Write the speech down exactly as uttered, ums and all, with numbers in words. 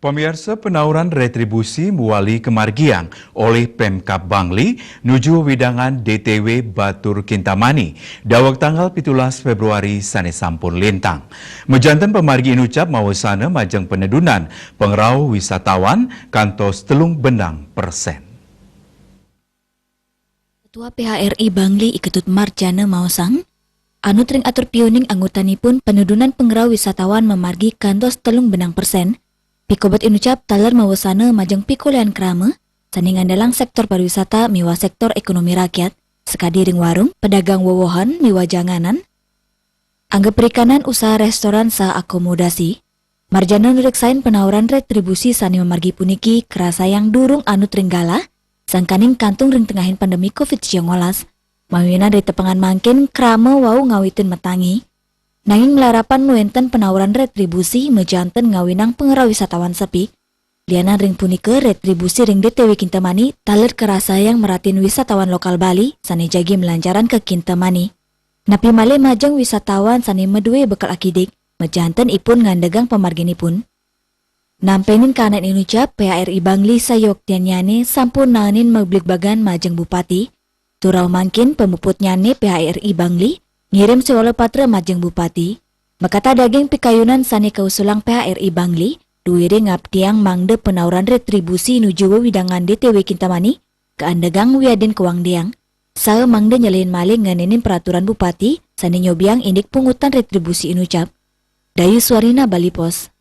Pamiarsa, penauran retribusi muali kamargiang olih Pemkab Bangli nuju wewidangan D T W Batur Kintamani daweg tanggal pitulas Februari sane sampun lintang. Majanten pamargi inucap mawasana majeng penedunan pangrauh wisatawan kantos telung benang persen. Ketua P H R I Bangli I Ketut Marjana maosang, anut ring atur piuning anggotanipun penedunan pangrauh wisatawan mamargi kantos telung benang persen, pikobet inucap taler mawasana majeng pikolehan krama, sane ngandelang sektor pariwisata miwah sektor ekonomi rakyat, sakadi ring warung, pedagang wewohan miwah janganan, angga perikanan, usaha restoran saha akomodasi. Marjana nureksain penauran retribusi sane mamargi puniki karasayang durung anut ring galah, sangkaning kantung ring tengahing pandemi covid sembilan belas, mawinan ri tepengan mangkin krama wau ngawitin matangi. Nanging malarapan wenten penauran retribusi majanten ngawinang pangrauh wisatawan sepi. Lianan ring punika, retribusi ring D T W Kintamani taler karasayang maratin wisatawan lokal Bali sane jagi malancaran ka Kintamani. Napi malih majeng wisatawan sane madue bekal akidik, majanten ipun ngandegang pamarginipun. Nampenin kanen inucap, P H R I Bangli sayoktiannyane sampun naenin mabligbagan majeng Bupati. Tur rauh mangkin pamuputnyane P H R I Bangli ngirim sewala patra majeng Bupati, makatah daging pikayunan sane kausulang P H R I Bangli, duwireng ngaptiang mangda penauran retribusi nuju wewidangan D T W Kintamani kaandegang wiadin kawangdiang, saha mangda nyelin malih ngenenin peraturan Bupati sane nyobiang indik pungutan retribusi inucap. Dayu Swarina, Bali Post.